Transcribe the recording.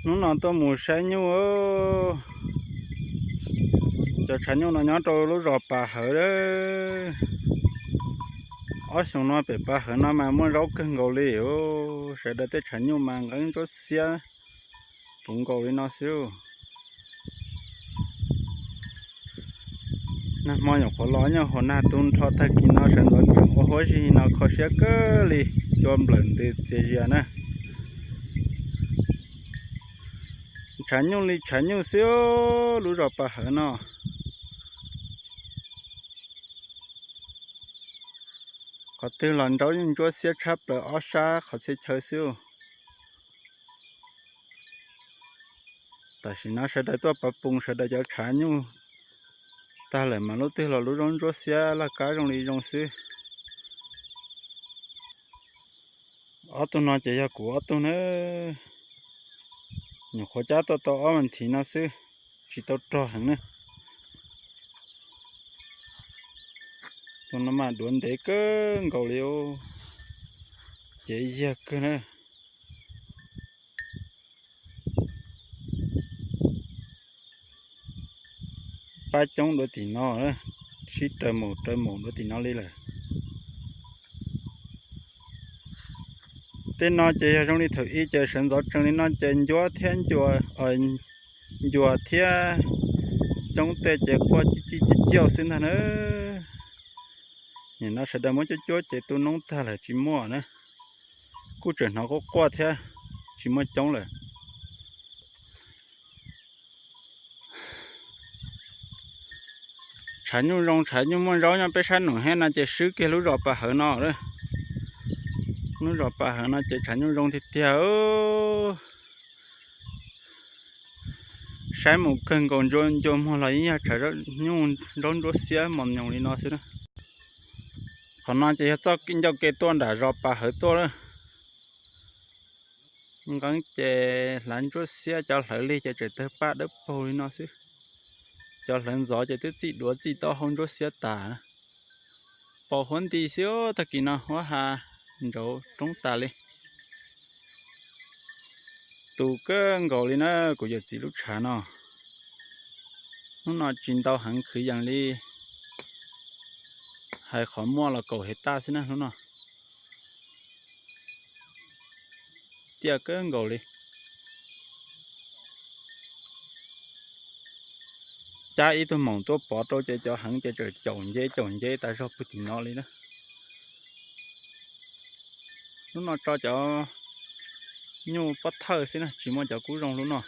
Hnub no tuaj mus saib nyuj. Cov tshav nyuj no nyob rau lub zos Pas Hawv. Ob xyoos no pem Pas Hawv no mas muaj zaub kawg nkaus li. Sawv daws tej tshav nyuj mas nqeeb ntsuab xiab puv nkaus li no xwb. Nag hmo nyuam qhuav los nyuj hauv nag tu nrho, tag kis no sawv ntxov tseem ua huab zig no kho siab kawg li, cua nplawm ntws txias zias na. Tshav nyuj li tshav nyuj xwb, lub zos Pas Hawv no. Qhov twg los nraub ntsuab xiab tshab plaws ob sab qhov txhia chaw xwb. Tam sim no sawv daws tuaj pov poos sawv daws cov tshav nyuj tag lawm mas lub twg los lub zaub ntsuab xiab laj kab zoo li zoo xwb. Ob tug no ces yog kuv ob tug na. Nyuam qhuav cab tuaj tau ob vas thiv no xwb, tsis tau rog heev na. Tus no mas duav ntev kawg nkaus li, cev yiag kawg na. Pab coob dua tim no, sib raws mus raws mus dua tim no li lawm. Tej no ces yog zoo li thaum ub ces sawv ntxov tsees li no ces ncuab thiab ncua, ncua thiab coob tej ces quaj cij cij ciaj ciaj xwb ntag na. Nim no sawv daws muab cuab cuab ces tu noob tag lawm tsis muaj na. Kuj tseem hnov quaj quaj thiab, tsis muaj coob lawm. Tshav nyuj zoo, tshav nyuj muaj zaub nyob peb sab num hab no ces swb kiag lub zos Pas Hawv no. Lub zos Pas Hawv no ces tshav nyuj zoo tiag tiag. Saib mus kawg nkaus ncua muag los yeej yog tshav nyuj zaub ntsuab xiab mos nyoos li no xwb na. Qhov no ces yog txoj ncauj ke tuaj nram zos Pas Hawv tuaj lawm. Nqeeb ces hlav ntsuab xiab, cov hlawv lig ces tseem tawg paj dawb paug li no xwb. Cov hlawv ntxov ces twb txij duav txij taub hau ntsuab xiab tas. Pos huab nti xwb, tag kis no huab ha ntsauv roob tas li. Tu kawg nkaus li na kuv yawm txiv lub tshav no. Hnub no tsis ntau heev, khwv yees li hais qhov muaj los kaum hais taj xwb na hnub no. Tiaj kawg nkaus li. Cab ib tug maum tuaj pov rau ces cov heev ces tseem caum nce caum nce tas zog puag tim no li na. Hnub no tso cov nyuj pob thawj xwb na, tsis muaj cov kub zoo hnub no.